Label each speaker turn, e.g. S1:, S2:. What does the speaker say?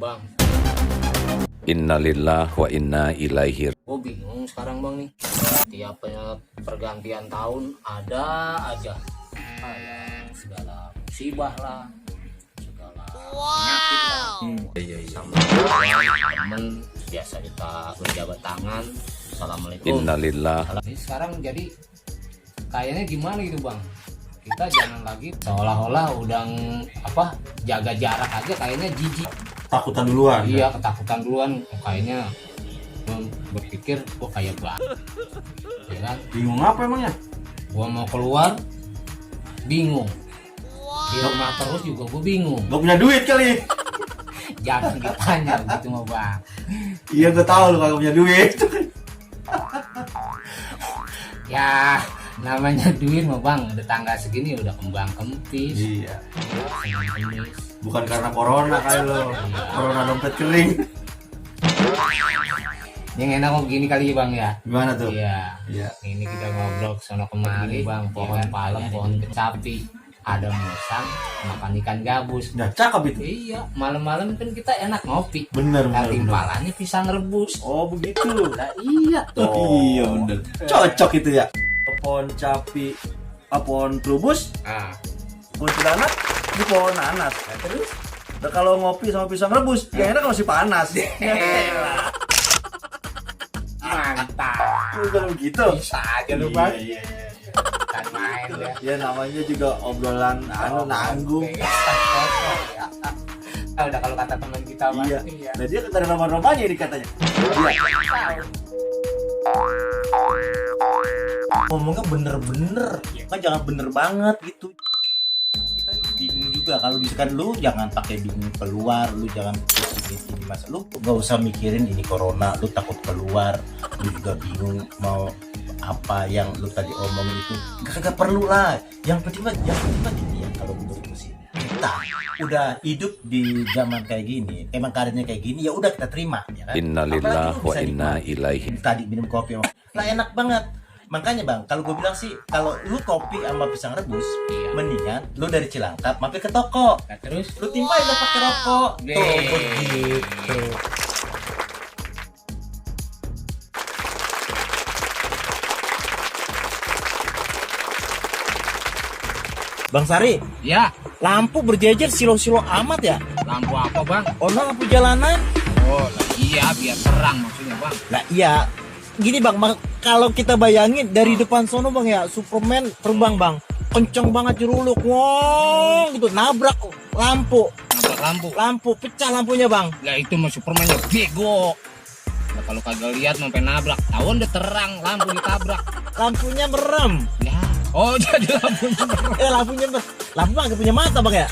S1: Bang,
S2: Innalillah wa inna ilaihi.
S1: gue bingung sekarang bang nih. Tiap pergantian tahun ada aja segala musibah lah, segala penyakit lah. Sama temen biasa kita berjabat tangan, assalamualaikum.
S2: Innalillah.
S1: Ini sekarang jadi kayaknya gimana gitu bang? Kita jangan lagi seolah-olah udah jaga jarak aja, kayaknya jijik.
S3: Takutan duluan.
S1: Iya, ketakutan duluan. Kayaknya berpikir gua kayak banget. Ya kan?
S3: Bingung apa emangnya?
S1: Gua mau keluar bingung. Di rumah terus juga gua bingung.
S3: Gak punya duit kali.
S1: Jangan ditanya gitu mah bang.
S3: Iya, gue tahu lu kalau punya duit.
S1: Ya namanya duit mah bang, udah tangga segini udah kembang kempis.
S3: Iya.
S1: Kemis.
S3: Bukan karena corona kali lo. Corona dompet kering.
S1: Yang enak kok gini kali bang ya.
S3: Gimana tuh?
S1: Iya.
S3: Iya.
S1: Ini kita ngobrol sono kemari bang, pohon palem, pohon kecapi, ada musang, makan ikan gabus.
S3: Udah cakep itu.
S1: Iya, malam-malam kan kita enak ngopi.
S3: Bener.
S1: Timbalannya pisang rebus.
S3: Oh begitu.
S1: Nah, iya tuh.
S3: Iya bener. Cocok itu ya. Pohon capi, pohon trubus,
S1: Ah,
S3: kuntilanak, di pohon nanas. Nah, terus? Nah, kalau ngopi sama pisang rebus, yang enak masih panas.
S1: mantap.
S3: Udah begitu.
S1: Bisa aja lu bang.
S3: Iya.
S1: Kan main ya.
S3: Ya namanya juga obrolan nanggung.
S1: Ah, udah kalau kata teman kita bang.
S3: Iya. Nah dia kata nama-namanya ini katanya. Iya. Ngomongnya bener-bener, kan jangan bener banget gitu. Kita bingung juga kalau misalkan lu jangan pakai bingung keluar, lu jangan ini masa lu gak usah mikirin ini corona, lu takut keluar, lu juga bingung mau apa yang lu tadi omongin itu gak perlu lah. Yang penting mah ini ya kalau menurutku sih, kita udah hidup di zaman kayak gini, emang keadaannya kayak gini, ya udah kita terima ya kan?
S2: Innalillah
S3: Apalagi lu
S2: wa
S3: bisa
S2: inna
S3: nikmati.
S2: ilaihi.
S3: Tadi minum kopi lah enak banget. Makanya bang, kalau gue bilang sih, kalau lu kopi sama pisang rebus,
S1: Iya.
S3: mendingan lu dari Cilangkap mampir ke toko,
S1: Nah, terus
S3: lu timpain lah pakai rokok. Tuh
S1: Deh.
S3: begitu. Bang Sari,
S1: ya,
S3: lampu berjejer silo-silo amat ya?
S1: lampu apa bang?
S3: Ono lampu jalanan?
S1: Oh lah, iya biar terang maksudnya bang.
S3: Lah iya. Gini bang, kalau kita bayangin dari depan sono bang ya, Superman terbang bang, kenceng banget jeruluk, wow gitu, nabrak lampu,
S1: Nabrak lampu.
S3: pecah lampunya bang.
S1: Lah itu mah Superman-nya bego. Nah, kalau kagak lihat sampai nabrak, tahun udah terang lampu ditabrak.
S3: Lampunya merem.
S1: Ya. Oh jadi lampunya.
S3: Lampu bang, gak punya mata bang ya?